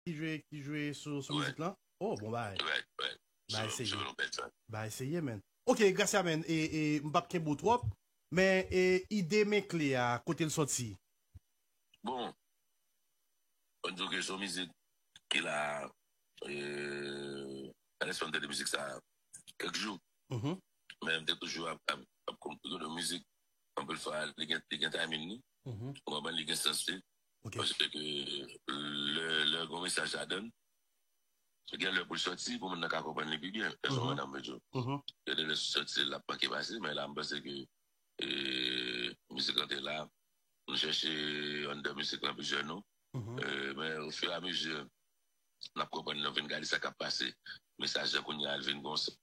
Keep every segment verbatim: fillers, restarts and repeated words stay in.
ki jwe, ki jwe sou, sou mizik lan? Oh, bon bagay. Bagay serye. Bagay serye, men. Ok, Gracia, men, e, e, m p ap kenbe w twòp, men, e, ide Men Kle a, kote l sòti? Bon, mwen di w ke se yon mizik ki la, e, Ernest Pam tande mizik sa kèk jou. Men m te toujou ap, ap, ap konprann mizik, anpil fwa, li gen, li gen timing li. Ou konprann, li gen sans li. Paske lè, lè gen yon mesaj ladan l, gen lè pou l sòti, pou moun nan ka konprann li pi byen. Èske w konprann sa m vle di w? Gen de lè sòti, l ap manke pase, men la, m panse ke, e, mizik lan te la, nou chèche anndan mizik lan plizyè non. E, men, ofirameziye, n ap konprann, n ap vin gade sa k ap pase. Mesaj lan kounye a, l vin konsa.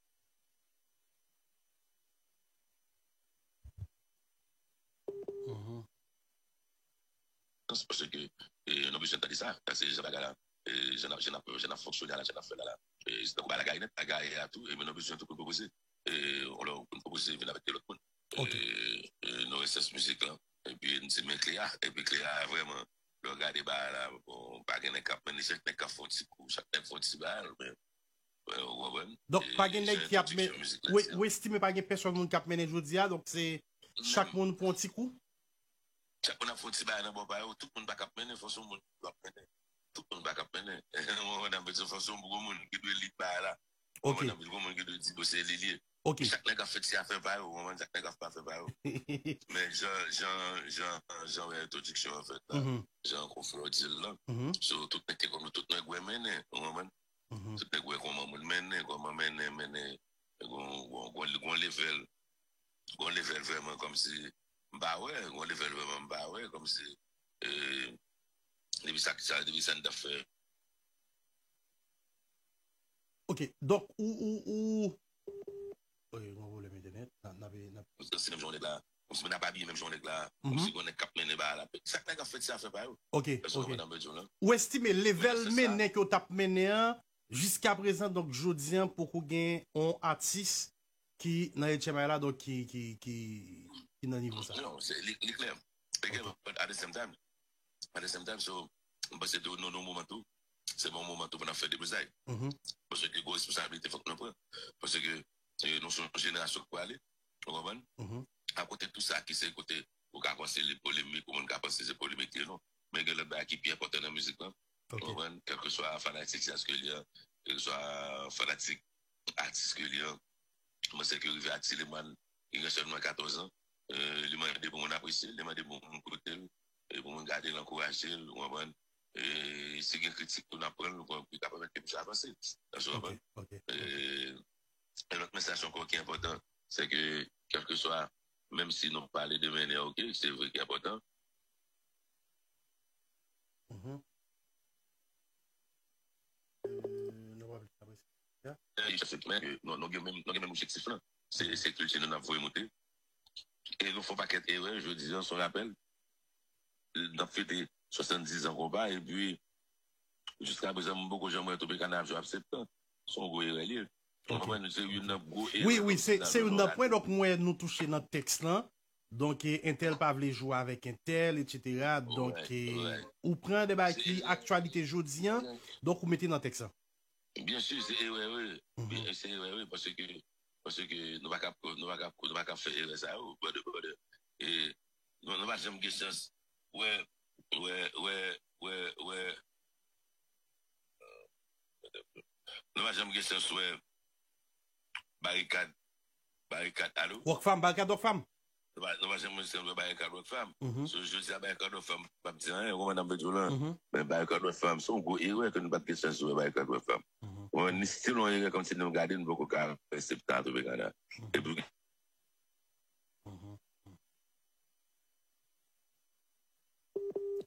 Paske, e, nou bezwen tande sa, paske jan bagay la, e, jan n ap, jan n ap, jan n ap fonksyone a la, jan n ap fè la la. E, se tankou bagay la gaye nèt, la gaye a tou, e, men nou bezwen tou pou n pwopoze. E, yon lè pou n pwopoze vin avèk de lòt moun. E, e, nou resèch mizik lan, epi n di Men Kle a, epi Kle a vrèman, lè w gade bagay la, bon, pa gen nèg k ap mennen, chak nèg k ap fè yon ti kou, chak nèg fè yon ti bagay, men, men, ou konprann? Donk, pa gen nèg ki ap men-, ou, ou estime pa gen pèsòn moun k ap mennen jodi a, donk se chak moun pou yon ti kou? Chak moun ap fè yon ti bagay nan bò pa yo, tout moun pa k ap mennen, fò se yon moun ki ap mennen. Tout moun pa k ap mennen. Ou konprann, m vle di, fò se yon gwo moun ki dwe lead bagay la. Ou konprann, m vle di, gwo moun ki dwe di, bon, se li l ye. Chak nèg ap fè ti afè pa yo, ou konprann, chak nèg ap fè afè pa yo. Men jan, jan, jan, jan wè entwodiksyon an fèt la, jan konfrè w di l lan. So, tout nèg te konn, tout nèg wè mennen, ou konprann? Tout nèg wè kòman moun mennen, kòman mennen, mennen, gon, gon, gon, gon level. Gon level vrèman kòmsi m pa wè, gon level vrèman m pa wè, kòmsi, e, depi sa, sa, depi sa n t ap fè. Ok, donk, ou, ou, ou, ok, gon pwoblèm entènèt, n ap, n ap, n ap. Kòmsi menm jan nèg la, kòmsi moun ap abiye menm jan nèg la, kòmsi gon nèg k ap mennen bagay la. Chak nèg ap fè ti afè pa yo. Ok, ok. Ou estime level mennen ke w t ap mennen an, jiskaprezan, donk, jodi an, poko gen yon atis ki nan H M I la, donk, ki, ki, ki, ki nan nivo sa. Non, se, li, li klè. Li klè, but at the same time, at the same time, so, m panse tou, nou, nan moman tou, se bon moman tou pou n ap fè deblozay. Paske gwo responsablite fòk nou pran. Paske, e, nou se yon jenerasyon ki prale, ou konprann? Akote tou sa ki se kote ou ka panse li polemik, ou moun ka panse se polemik li ye, non. Men gen lòt bagay ki pi enpòtan nan mizik lan. Ou konprann? Kèlkeswa fanatik jazz ke li ye, kèlkeswa fanatik atis ke li ye. Mwen se ke rive a Ti Lemàn, li gen sèlman katòz an. E, li mande pou moun apresye l, li mande pou moun koute l, e pou moun gade l, ankouraje l, ou konprann? E si gen kritik tou, n ap pran l, ou konprann, ki ka pèmèt ke misye avanse. Èske w konprann? E, e lòt mesaj ankò ki enpòtan, se ke, kèlkeswa, menm si nou pale de mennen, ok, se vre ki enpòtan. Mhm. Euh, nou pa plis apresye. Ya. Eh, se men, euh, nou, nou gen menm, nou gen menm objektif lan. Se, se kilti nou n ap voye moute. E nou fè yon pakèt erè, jodi a, se yon rapèl. N ap fete swasanndiz an konpa, epi jiskaprezan, m poko janm wè Tropicana ap jwe ap Septan. Se yon gwo erè l ye. Ou konprann? Se youn nan gwo erè. Wi, wi, se, se youn nan pwen, donk, m wè nou touche nan tèks lan. Donk, e, entèl pa vle jwe avèk entèl, etsetera. Donk, e, ou pran de bagay ki aktyalite jodi a, donk ou mete nan tèks lan. Byen si, se erè, wi. Byen, se erè, wi, paske, paske nou pa ka, nou pa ka, nou pa ka fè erè sa yo, brother, brother. E nou, nou pa janm gen chans wè, wè, wè, wè, wè, nou pa janm gen chans wè Barikad, Barikad, alo? Rockfam, Barikad Rockfam. Nou pa, nou pa janm wè Barikad Rockfam. So, jodi a Barikad Rockfam p ap di anyen, ou konprann sa m vle di w lan? Men Barikad Rockfam, se yon gwo erè ke nou pa t gen chans wè Barikad Rockfam. Ou konprann? Ni still yon erè kòmsi nou gade, nou poko ka wè Septan Tropicana. Epi,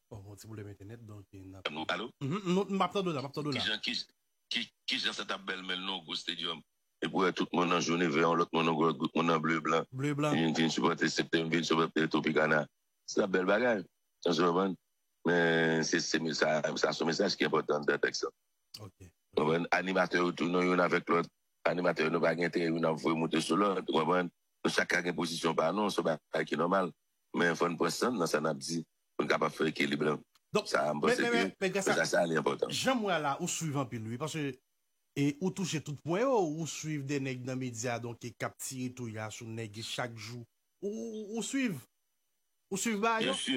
Bon, gon ti pwoblèm entènèt, donk, e, n ap... Alo? Mhm, nou, m ap tande w la, m ap tande w la. Kijan, ki, ki, kijan sa t ap bèl, men nan yon gwo stadium. Epi w wè tout moun nan jòn e vè, yon lòt moun nan gwo, tout moun nan ble blan. Ble blan. Vin, vin sipòte Septan, vin sipòte Tropicana. Se yon bèl bagay. Sa w konprann? Men se, se, sa, sa se yon mesaj ki enpòtan anndan tèks lan. Ok. Ou konprann? Animatè yo tou, nou youn avèk lòt. Animatè yo, nou pa gen enterè youn ap voye moute sou lòt, ou konprann? Nou chak ka gen pozisyon pa nou, se yon bagay ki nòmal. Men fò n pran san n nan sa n ap di, pou n kapab fè ekilib lan. Donk, sa, m panse ke mesaj sa li enpòtan. Jan m wè la, ou swiv anpil, wi, paske e ou touche tout pwen yo, ou swiv de nèg nan medya, donk, e k ap tire touya sou nèg, e chak jou, ou, ou, ou swiv. Ou swiv ba yo? Byen si,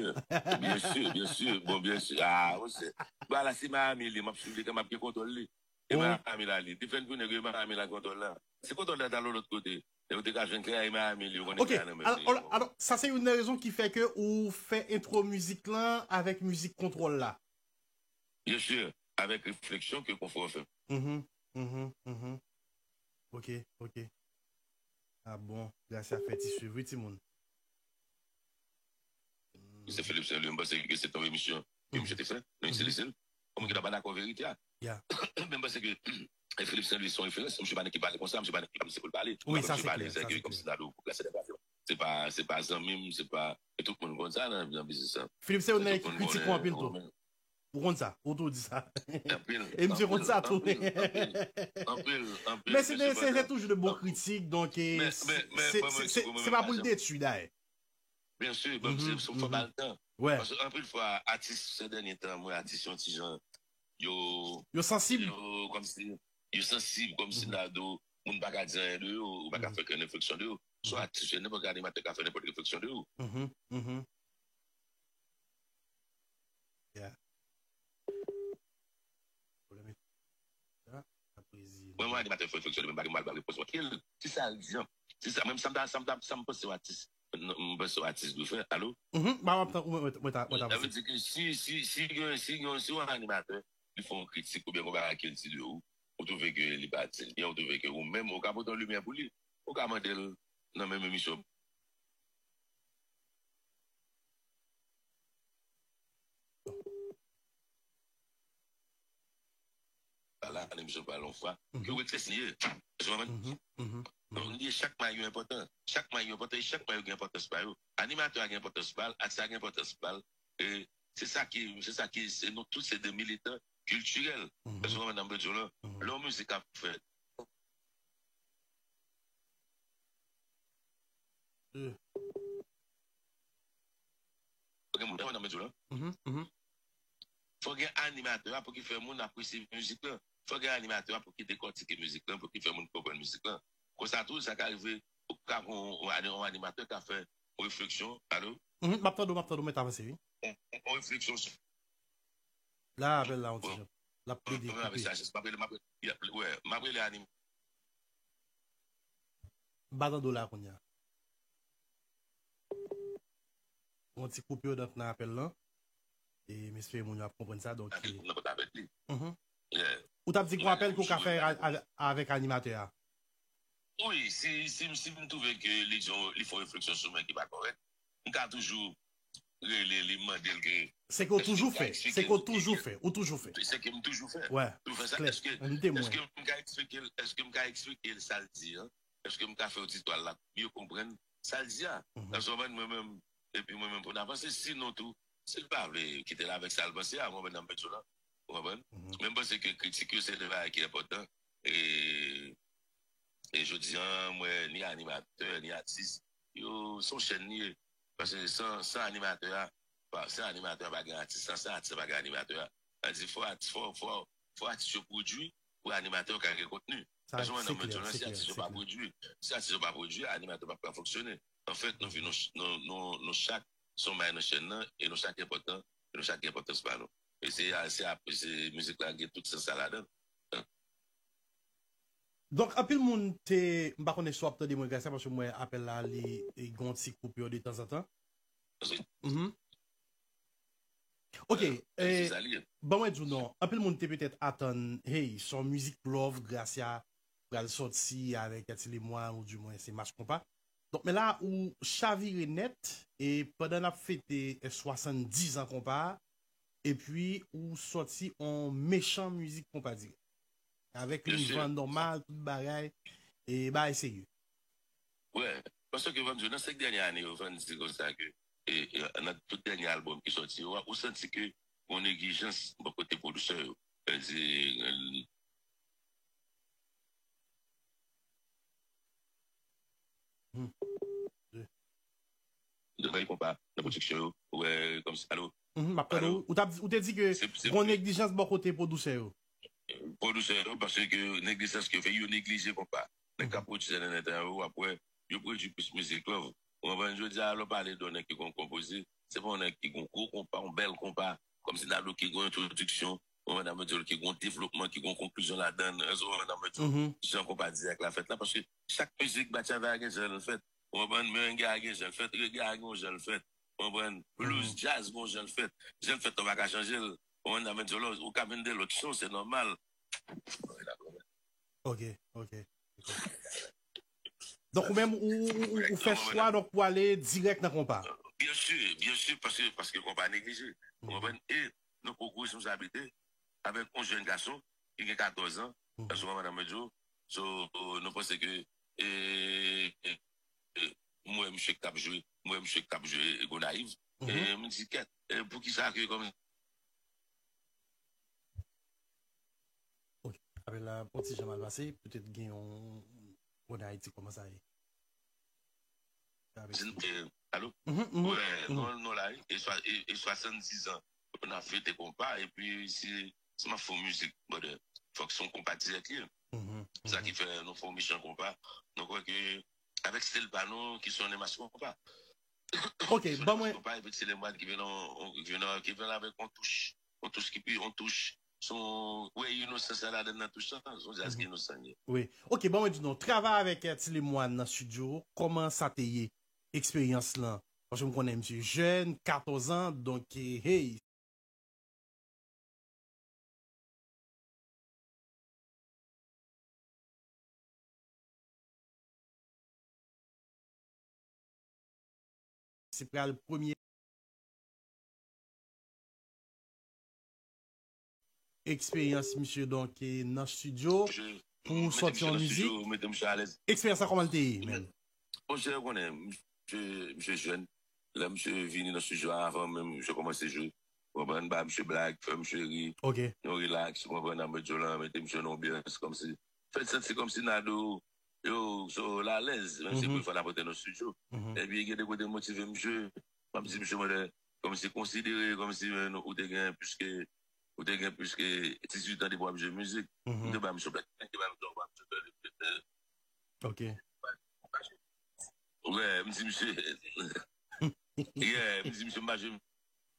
byen si, byen si. Bon, byen si. Ah, ou se. Ba la, se Miami li, m ap swiv li, m ap gen kontwòl li. E Miami la li. Te fè n tounen gen Miami la kontwòl la. Se kontwòl la t al yon lòt kote. E ou te ka jwenn klè e Miami li, ou konnen klè nan men li. Alò, sa se youn nan rezon ki fè ke ou fè entwo mizik lan avèk mizik kontwòl la. Byen si, avèk refleksyon ke konfò fè. Mhm, mhm, mhm. Ok, ok. Ah bon, Gracia fè ti swiv, wi, timoun. Misye Philippe Saint-Louis, m panse ke se yon emisyon ke misye te fè, nan Isil, Isil. Kòm ki ta pa dakò verite a. Men m panse ke e Philippe Saint-Louis se yon referans, misye pa nèg ki pale konsa, misye pa nèg ki pa misye pou l pale. Wi, sa se klè, sa se klè. Kòm si Dadou pou plase nan avyon. Se pa, se pa zanmi m, se pa, e tout moun konn sa nan, nan biznis sa. Philippe Saint-Louis nèg ki kritik ou anpil tou. Ou konn sa, ou tou di sa. Anpil. E misye konn sa tou. Anpil, anpil, anpil. Men se, se, se toujou de bon kritik, donk, e, se, se, se pa pou l detwi dayè. Byen si, bon, se, se fò ba l tan. Paske anpil fwa, atis, se dènye tan, mwen, atis, yon ti jan, yo, yo sansib. Yo, kòmsi, yo sansib, kòmsi Dadou, moun pa ka di anyen de yo, ou pa ka fè okenn refleksyon de yo. Swa atis, nenpòt ki animatè ka fè nenpòt refleksyon de yo. Yeah. Pwoblèm e sa, apre zi. Mwen, mwen animatè fè refleksyon, mwen pa gen mal ba repons mwen. Kil, si sa l di an, si sa, menm sa m ta, sa m ta, sa m panse yon atis, m panse yon atis dwe fè. Alo? Mhm, ba, w ap tan, mwen, mwen, mwen ta, mwen ta panse. Sa vle di ke si, si, si gen, si gen, si yon animatè, li fè yon kritik oubyen yon bagay ke l di de ou, ou twouve ke li pa di l byen, ou twouve ke ou menm, ou ka pote yon limyè pou li, ou ka mande l nan menm emisyon. Ala, ann emisyon pale yon fwa. Ke ou eklersye. Èske w konprann? Donk, li, chak may yo enpòtan. Chak may yo enpòtan, e chak may yo gen enpòtans pa yo. Animatè a gen enpòtans pa l, atis la gen enpòtans pa l. E se sa ki, se sa ki, se nou tout se de militan kiltirèl. Èske w konprann sa m vle di w la? Lè yon mizik ap fèt, Fò gen moun, nan medyo la. Fò gen animatè a pou ki fè moun apresye mizik lan. Fò gen animatè a pou ki dekòtike mizik lan, pou ki fè moun konprann mizik lan. Konsa tou, sa ka rive, ou ka gen yon, yon animatè ka fè yon refleksyon. Alo? M ap tande w, m ap tande w, mèt avanse, wi. Yon, yon, yon refleksyon sou. La, apèl la, yon ti jan. L ap plede koupe. M ap rele, m ap rele, wè, m ap rele anim- M pa tande w la kounye a. Yon ti koupi nan, nan apèl lan. E m espere moun yo ap konprann sa. Donk, ou t ap di gon apèl ke w ka fè a, a, avèk animatè a. Wi, si, si, si m twouve ke li di yon, li fè yon refleksyon sou mwen ki pa kòrèk, m ka toujou rele li, mande l ke. Se ke w toujou fè. Se ke w toujou fè. Ou toujou fè. Se ke m toujou fè. Wè. Toujou fè sa. Èske, èske m ka eksplike l, èske m ka eksplike l sa l di an? Èske m ka fè oditwa la byen konprann sa l di a? Èske w konprann mwen menm? Epi mwen menm pou n avanse. Sinon tou, si l pa vle, kite l avèk sa l panse a, mwen menm nan m pèdi w la. Ou konprann? Men m panse ke kritik yo se de bagay ki enpòtan. E, e jodi an, m wè ni animatè, ni atis, yo, se yon chèn li ye. Paske san, san animatè a, pa, san animatè a pa gen atis lan, san atis lan pa gen animatè a. Sa di fò atis, fò, fò, fò atis yo pwodui pou animatè yo ka gen kontni. Sa, paske mwen nan medyo lan, si atis yo pa pwodui, si atis yo pa pwodui, animatè yo p ap ka fonksyone. Anfèt, nou vin, nou, nou, nou, nou chak se yon may nan chèn nan, e nou chak enpòtan, e nou chak gen enpòtans pa nou. E se, se, se mizik la gen tout sans sa ladan. Donk, anpil moun te, m pa konnen si w ap tande mwen, Gracia, paske m wè apèl la, li, li gon ti koupi de tanzantan. Mhm. Ok, eh, ban mwen di w non. Anpil moun te petèt atann, hey, se yon mizik love, Gracia pral sòti avèk Ti Lemwa, ou di mwen se Mach Konpa. Donk, men la, ou chavire nèt, e pandan n ap fete, eh, swasanndizan konpa a, epi ou sòti on mechan mizik konpa dirèk. Avèk Livan nòmal, tout bagay, e bagay serye. Wè, paske ban m di w, nan senk dènye ane yo, fò n di konsa ke, e, e, nan tout dènye albòm ki sòti yo, ou santi ke gon neglijans bò kote pwodiktè yo. Sa vle di, Hmm. De bay konpa nan pwodiksyon yo, ou wè, kòmsi, alo, Mhm, m ap tande w. Ou t ap di, ou te di ke gon neglijans bò kote pwodisè yo. Pwodisè yo, paske neglijans ke yo fè, yo neglije konpa. Nèg k ap pwodui sa nan nèt yo, w ap wè, yo pwodui plis mizik love. Ou konprann? Jodi a, lè w pale de yon nèg ki konn konpoze, se pa yon nèg ki gon gwo konpa, yon bèl konpa, kòmsi Nado ki gon entwodiksyon, ou konprann, ki gon devlopman, ki gon konklizyon ladan l, èske w konprann, jan konpa dirèk la fèt la, paske chak mizik, batchavay a gen jan l fèt, ou konprann, merenge a gen jan l fèt, rege a gen yon jan l fèt, ou konprann, blues, jazz gon jan l fèt, jan l fèt, ou pa ka chanje l, ou konprann, ou ka vin de lòt son, se nòmal. Ok, ok. Donk, ou menm, ou, ou, ou, ou fè chwa, donk, pou ale dirèk nan konpa. Byen si, byen si, paske, paske konpa neglije. Ou konprann? E nou pran gwo responsablite avèk yon jèn gason ki gen katòz an, èske w konprann, madanm Medjo? So, nou panse ke, e, e, e, m wè misye k ap jwe, m wè misye k ap jwe Gonayiv. E m di, kèt, e, poukisa ke kòm Ok. Apèl la, yon ti jan mal pase, petèt gen yon, bon, Ayiti, kòman sa ye? Alo? Mhm, mhm, wè, mhm. Non, non, la, e, swa, e, e swasanndiz an, n ap fete konpa, epi si, si m ap fè mizik, brother, fòk se yon konpa dirèk li ye. Mhm, sa ki fè nou fè yon mechan konpa, nou kwè ke avèk stil pa nou, ki sonnen mas konpa. Ok, ban mwen. Konpa, epi se le mwa ki vin an, ki vin an, ki vin avèk yon touch, yon touch ki pi, yon touch. Son, wè, inosans la ladan nan touch lan, son jazz ki inosan ye. Wi. Ok, ban mwen di nou, travay avèk, eh, Ti Lemwàn nan estidyo, kòman sa te ye, eksperyans lan? Paske m konnen misye jèn, katòz an, donk, eh, hey, se pral premye eksperyans misye, donk, eh, nan estidyo pou sòti yon mizik. Eksperyans sa kòman l te ye, menm? Monchè, ou konnen, misye, misye jèn. Lè misye vini nan estidyo a, avan menm misye kòmanse jwe, ou konprann, ba misye blag, fè misye ri. Ok. Nou relax, ou konprann, nan medyo lan, mete misye nan anbyans, kòmsi. Fè l santi kòmsi Nado, yo, so, l alèz, menm si premye fwa l ap rantre nan estidyo. Epi, gen de kote motive misye, m ap di misye, mwen, kòmsi konsidere, kòmsi, men, ou te gen plis ke, ou te gen plis ke dizuit an depi w ap jwe mizik. M te ba misye yon plak, m te ba misye yon plak. Ok. Wè, m di misye. Yeah, m di misye m pa jwe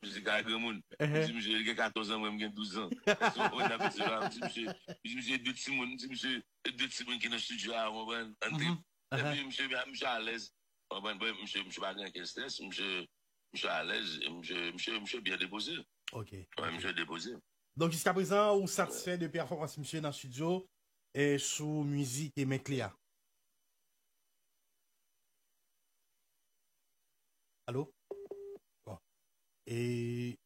mizik a granmoun. M di misye, li gen katòz an, mwen m gen douz an. So, mwen nan festival, m di misye, m di misye, de timoun, m di misye, de timoun ki nan estidyo a, w konprann, antre. Epi misye, misye alèz. W konprann, misye, misye pa gen okenn strès, misye, misye alèz, misye, misye, misye byen depoze. Ok. Wè, misye depoze. Donk, jiskaprezan, ou satisfè de pèfòmans misye nan estidyo e sou mizik e Men Kle a? Alo? Bon. E,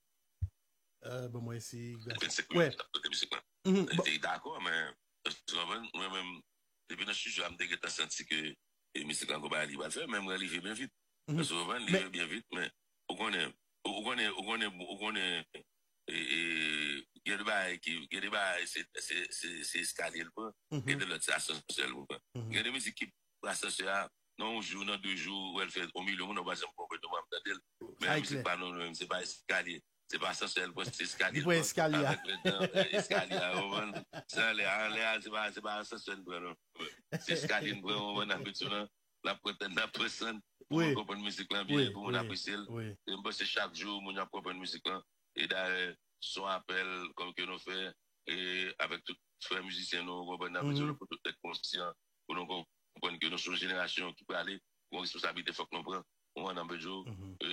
euh, bon, mwen esi. Vennsenk minit ap koute mizik lan. Mhm, bon. Li te dakò, men, ou konprann, mwen menm, depi nan estidyo a, m te gentan santi ke, e, mizik lan gon bagay li pral fè, men mwen rive byen vit. Mhm. Ou konprann, li rive byen vit, men ou konnen, ou, ou konnen, ou konnen, ou konnen, e, e, gen de bagay ki, gen de bagay, se, se, se, se eskalye l pran, gen de lòt, se asansè l pran. Gen de mizik ki pran asansè a, nan yon jou, nan de jou, ou wè l fè yon milyon moun, ou pa janm konprann kòman ap tande l. Men mizik pa nou, nou menm, se pa eskalye. Se pa asansè l pran, se eskalye l pran. Li pran eskalye a. Avèk lè tan, eskalye a, ou konprann? Se anlè a, anlè a, se pa, se pa asansè n pran, non. Se eskalye n pran, ou konprann, nan medyo lan. N ap pran tan, n ap pran san n pou moun konprann mizik lan byen, pou moun apresye l. E m panse chak jou, moun yo ap konprann mizik lan. E dayè, se yon apèl, kòm ke nou fè, e avèk tout frè mizisyen nou, ou konprann, n ap di nou pou tout nèg konsyan, pou nou konprann ke nou se yon jenerasyon ki prale, gon responsablite fòk nou pran. Ou konprann, nan medyo, e,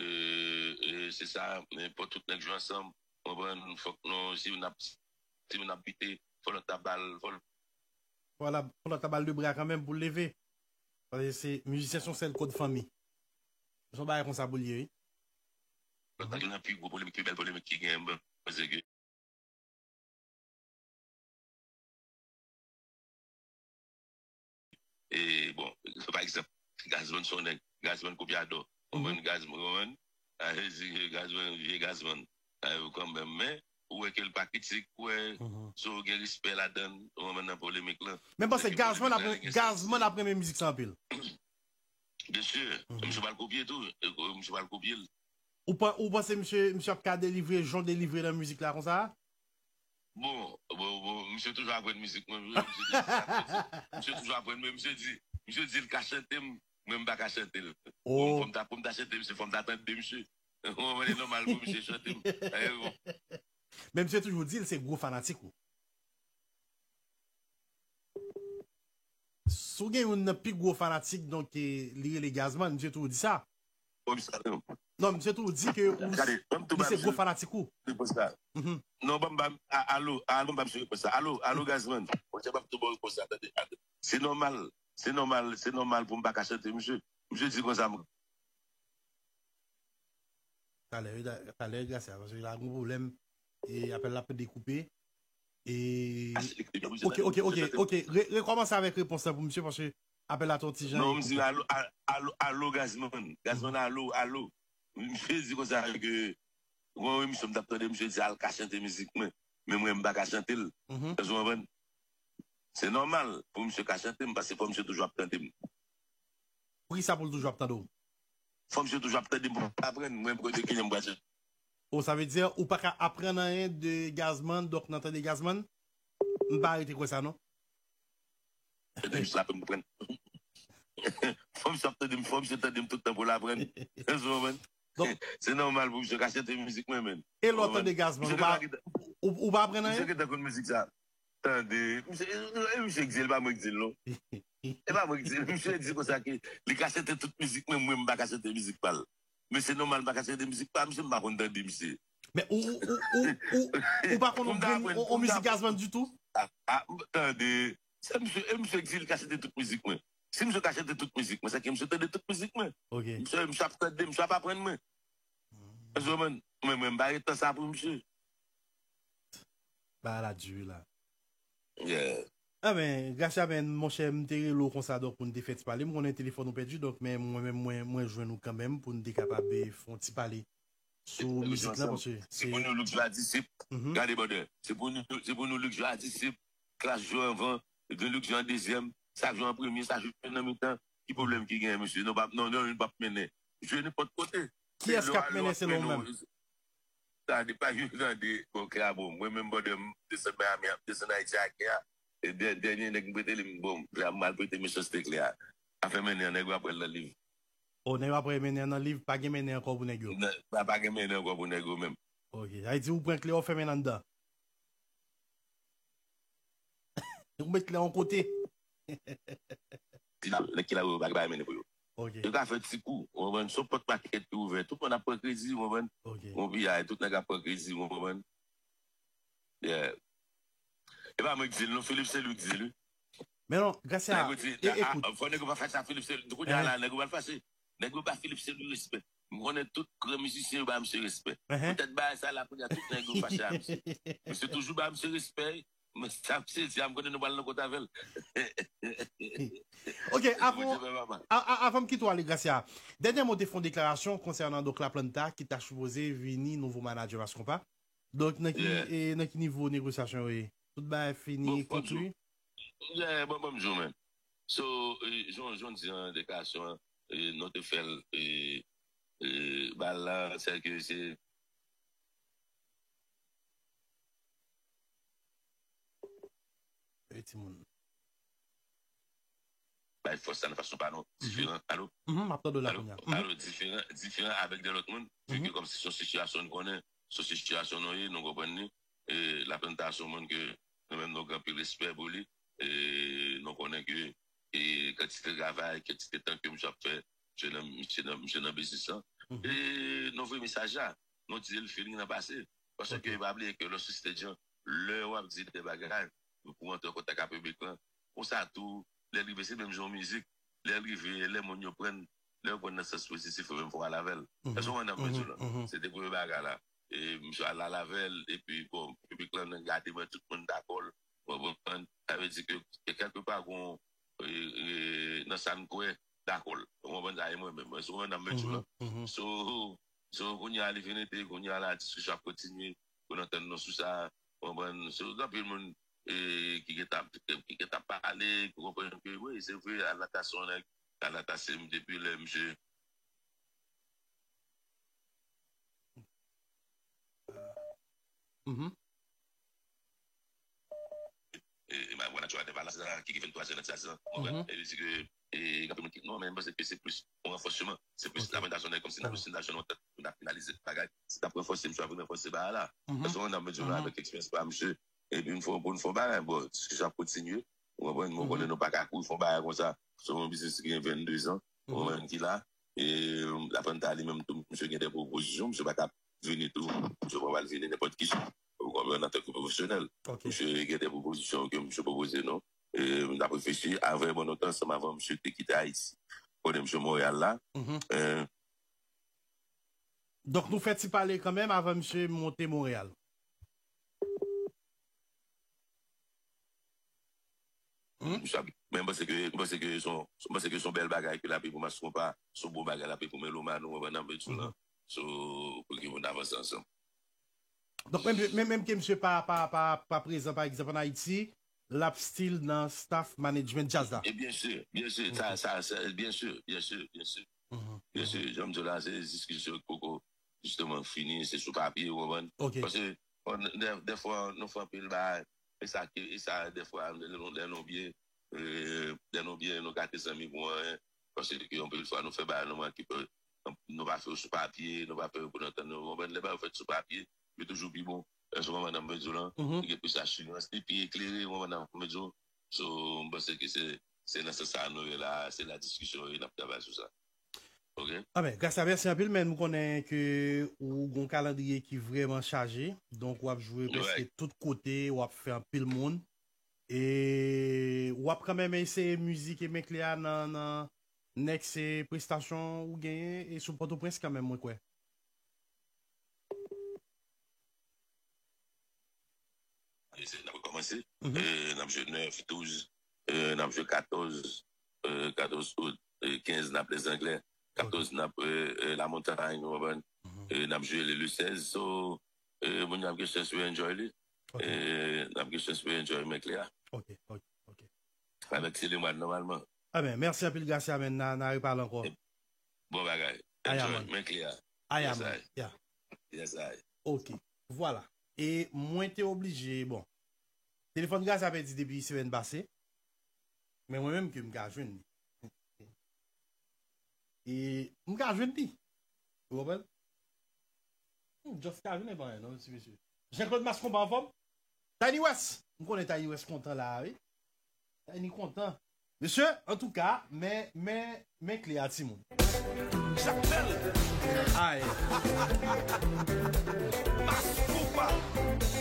e se sa, men pou tout nèg jwe ansanm, ou konprann, fòk nou, si n ap, si n ap bite, fò lòt la ba l, fò l Fò la, fò lòt la ba l de bra kanmenm pou l leve. Paske se mizisyen se yon sèl kòd fanmi. Se yon bagay konsa pou l ye, wi. Lòt la gen pi gwo polemik, pi bèl polemik ki genyen, m panse ke, e, bon, pa egzanp, Gazzman se yon nèg, Gazzman kopyadò. Ou konprann? Gazzman, ou konprann? A, vle di ke Gazzman, vye Gazzman. A, ou kanmenm, men, ou wè ke l pa kritik, ou wè, so, gen respè ladan l, ou konprann, nan polemik lan. Men m panse Gazzman ap, Gazzman ap renmen mizik sa anpil. Byen si, misye pral kopye tou, e, misye pral kopye l. Ou pa, ou panse misye, misye ap ka delivre jan w delivre nan mizik la konsa? Bon, bon, bon, misye toujou aprann mizik mwen vre, misye di misye aprann, misye toujou aprann, men misye di, misye di l ka chante m, mwen m pa ka chante l. Bon, fò m ta, pou m ta chante misye, fò m ta tande misye. Ou konprann, e nòmal pou misye chante m. Bon. Men misye toujou di l se gwo fanatik ou. Si w gen youn nan pi gwo fanatik, donk, eh, li rele Gazman, misye toujou di sa. Non, misye toujou di ke ou, li se gwo fanatik ou. Non, ban m, ban m, a- alo, alo, ban m ba misye repons la. Alo, alo, Gazman. Monchè, ban m tou ba w repons la, tande, tande. Se nòmal, se nòmal, se nòmal pou m pa ka chante misye. Misye di konsa, m- Talè, talè, Gracia, paske la gon pwoblèm. E apèl la ap dekoupe. E... Ok, ok, ok, ok. Re, rekòmanse avèk repons la pou misye, paske apèl la te yon ti jan. Non, m di alo, alo, alo, Gazman. Gazman, alo, alo. Misye di konsa ke, gon emisyon m t ap tande, misye di al ka chante mizik mwen. Men mwen, m pa ka chante l. Èske w konprann? Se nòmal pou misye ka chante m, paske fò misye toujou ap tande m. Poukisa pou l toujou ap tande w? Fò misye toujou ap tande m pou l aprann mwen kote ki jan m pral chante. O, sa vle di ou pa ka aprann anyen de Gazman, donk nan tande Gazman? M pa rete kwè sa non. Tande m, sa pou m aprann. Fò misye ap tande m, fò misye tande m tout tan pou l aprann. Èske w konprann? Se nòmal pou misye ka chante mizik mwen, menm. E lè w tande Gazman, ou pa, ou, ou pa aprann anyen? Misye gentan konn mizik sa. Tande, misye, e misye k di l, e pa mwen k di l non. E pa mwen k di l. Misye di konsa ke li ka chante tout mizik mwen, mwen m pa ka chante mizik pa l. Men se nòmal m pa ka chante mizik pa misye, m pa konn tande misye. Men ou, ou, ou, ou, ou, ou pa konn yon grenn, yon, yon mizik Gazman ditou? A, a, tande, se misye, e misye k di l ka chante tout mizik mwen. Si misye ka chante tout mizik mwen, se ke misye tande tout mizik mwen. Misye, misye ap tande, misye ap aprann mwen. Èske w konprann? Mwen, mwen, m pa gen tan sa pou misye. Bagay la di wi la. Yeah. Anben, Gracia, men, monchè, m te rele w konsa, donk, pou n te fè ti pale. M konnen telefòn ou pèdi, donk, men mwen menm, mwen, mwen jwenn ou kanmenm pou n te kapab, eh, fè yon ti pale sou mizik lan, paske se pou nou look jwa disip. Gade, brother, se pou nou, se pou nou look jwa disip. Klas jwe anvan, gen look jwe an dezyèm, sa k jwe an premye, sa jwe nan mitan. Ki pwoblèm ki genyen, mesye? Non, p ap, non, non, youn p ap mennen. Jwe nenpòt kote. Kiyès k ap mennen selon ou menm? Tande, pa gen tande. Bon, kè a bon. Mwen menm, brother, m desann Miami an, m desann Ayiti a kè a. E dè-, dènye nèg m prete li, m, bon, m al prete mechanste klè a. Afè mennen an, nèg yo ap wè l nan liv. O, nèg yo ap wè mennen an nan liv, pa gen mennen ankò pou nèg yo. Pa, pa gen mennen ankò pou nèg yo menm. Ok, sa vle di ou pran klè a, ou fèmen l anndan. Ou met klè yon kote. Nèg ki la yo pa gen bagay mennen pou yo. Ok. Yo ka fè ti kou, ou konprann? Se yon pòt makèt ki ouvè. Tout moun ap pran kredi, ou konprann? Ok. Yon piyay, tout nèg ap pran kredi, ou konprann? Yeah. E pa mwen ki di l, non, Philippe Celou ki di l, wi. Men non, Gracia, e, ekout. Fò nèg yo pa fache ak Philippe Celou. Kounye a la, nèg yo pral fache. Nèg yo ba Philippe Celou respè. M konnen tout gran mizisyen yo ba misye respè. Poutèt bagay sa la, kounye a tout nèg yo fache a misye. Misye toujou ba misye respè. Men sa misye di a, m konnen nou pral nan kont avè l. Ok, avan, a, a, avan m kite w ale, Gracia, dènye mo te fè yon deklarasyon konsènan donk La Planta ki ta sipoze vini nouvo manadjè Mass Konpa. Donk, nan ki, e, nan ki nivo negosyasyon yo ye? Tout bagay fini, konkli? Yeah, bon, bon, m di w, man. So, e, jan, jan w di an deklarasyon an, e, nou te fè l, e, e, ba l la, sè ke se E timoun. Bay fòs sa nan fason pa nou diferan. Alo? M ap tande w la kounye a. Alo, diferan, diferan avèk de lòt moun. Vu ke kòm se yon sitiyasyon n konnen, se yon sitiyasyon nou ye, nou konprann li. E Laplanta se yon moun ke nou menm nou gen anpil respè pou li. E nou konnen ke e kantite travay, kantite tan ke misye ap fè, misye nan, misye nan, misye nan biznis lan. E nou voye mesaj la, nou di l fini nan pase. Paske pa bliye ke lè w sou stage lan, lè w ap di de bagay, pou w antre an kontak ak piblik lan. Konsa tou, lè l rive, se menm jan yon mizik. Lè l rive, lè moun yo pran l, lè yo pran l nan sans pozitif, yo menm fò w al avè l. Èske w konprann sa m vle di w la? Se te premye bagay la. E misye al, al avè l, epi bon, piblik lan gade mwen, tout moun dakò l. Ou konprann? Sa vle di ke, ke kèlkepa gon, e, e, nan sa n kwè, dakò l. Ou konprann sa, e mwen menm. Èske w konprann sa m vle di w la? So, so, kounye a li fini, epi kounye a la, diskisyon ap kontinye, pou n antann nou sou sa, ou konprann? So, gen anpil moun, e, ki gentan, ki gentan pale, ki konprann ke, wi, se vre, Alata se yon nèg, Alata se depi lè misye Mhm. E, e, mwen, mwen, Nacho Adeva la, sa, ki, ki vennntwa zan nan djaz lan. Mwen, mhm, e, di ke, e, gen anpil moun ki, non, men mwen panse ke se plis yon ranfòsman. Se plis, ok, lamantasyon, nèg kòmsi n ap, mhm, si n ta jwenn yon antant pou n ta finalize bagay. Si n ap ranfòse, misye ap vin ranfòse bagay la. Mhm. Paske mwen, nan medyo la, mhm, avèk eksperyans pa misye, epi n fè, pou n fè yon bagay, bon, diskisyon ap kontinye. Ou konprann? Mwen, mhm, konnen nou pa ka kouri fè yon bagay konsa. Se yon biznis ki gen vennde zan. Ou, mhm, konprann, ki la. E, Lapanta li menm tou, misye gen de pwopozisyon, misye pa ka vini tou, misye pa pral vini nenpòt ki jan. Ou konprann, antanke pwofesyonèl. Ok. Misye gen de pwopozisyon ke misye pwopoze nou. E, n ap reflechi. Avè bon lontan, ansanm avan misye te kite Ayiti. Konnen misye Monreyal la. Mhm. E, donk, nou fè ti pale kanmenm avan misye monte Monreyal. Hmm? Misye ap, men m panse ke, m panse ke se yon, m panse ke se yon bèl bagay ke l ap ye pou Mass Konpa, se yon bon bagay l ap ye pou melomàn, ou konprann, nan medyo lan. Mhm. So, pou ke moun avanse ansanm. Donk, menm, menm, menm ke misye pa, pa, pa, pa prezan, pa egzanp, ann Ayiti, l ap still nan staff management djaz la. E byen si, byen si, sa, ok, sa, sa, byen si, byen si, byen si. Mhm. Byen si, jan m di w la, se diskisyon ki poko, jisteman, fini, se sou papye, ou konprann? Ok. Paske, bon, dè, dèfwa, nou fè anpil bagay, e sa ki, e sa, dèfwa, lè nou, lè nou byen, e, lè nou byen, nou gate zanmi pou anyen, paske anpil fwa, nou fè bagay, nou manke, nou pa fè yo sou papye, nou pa fè yo pou nou antann, ou konprann? Lè bagay yo fèt sou papye, yo toujou pi bon. Èske w konprann sa m vle di w lan? Mhm. Li gen plis asirans, li pi eklere, ou konprann sa m vle di w? So, m panse ke se, se nan sans sa a nou ye la, se la diskisyon ye, n ap travay sou sa. Ok? Anben, Gracia, mèsi anpil, men nou konnen ke ou gon kalandriye ki vrèman chaje. Donk, w ap jwe prèske tout kote, w ap fè anpil moun. E w ap kanmenm eseye mizik e Menklè a nan, nan next, e, prestasyon ou genyen e sou Pòtoprens kanmenm, mwen kwè. N ap rekòmanse. Mhm. E, n ap jwe nèf, douz, e, n ap jwe katòz, e, katòz out, e, kenz, n ap Lèzanglè. Katòz, ok, n ap, e, e, Lamontany, ou konprann? Mhm. E, n ap jwe li le sèz. So, e, moun yo ap gen chans pou yo enjoy li. Ok. E, n ap gen chans pou yo enjoy Menklè a. Ok, ok, ok. Avèk Selemwad, nòmalman. Anben, mèsi anpil, Gracia, men n a, n a repale ankò. Bon bagay. Enjoy. Menklè a. Yes, I. Yeah. Yes, I. Ok. Vwala. E mwen te oblije, bon. Telefòn Gracia pèdi depi semèn pase. Men mwen menm ke m ka jwenn li. E m ka jwenn li. Ou konprann? Hmm, Just ka jwenn, e pa anyen, non, ti mesye. Jean Claude Mascomba anfòm? Tiny West! M konnen Tiny West kontan la, wi. Tiny kontan. Mesye, antouka, men, men, men kle a, timoun. Jakmèl! Ay. Mascomba!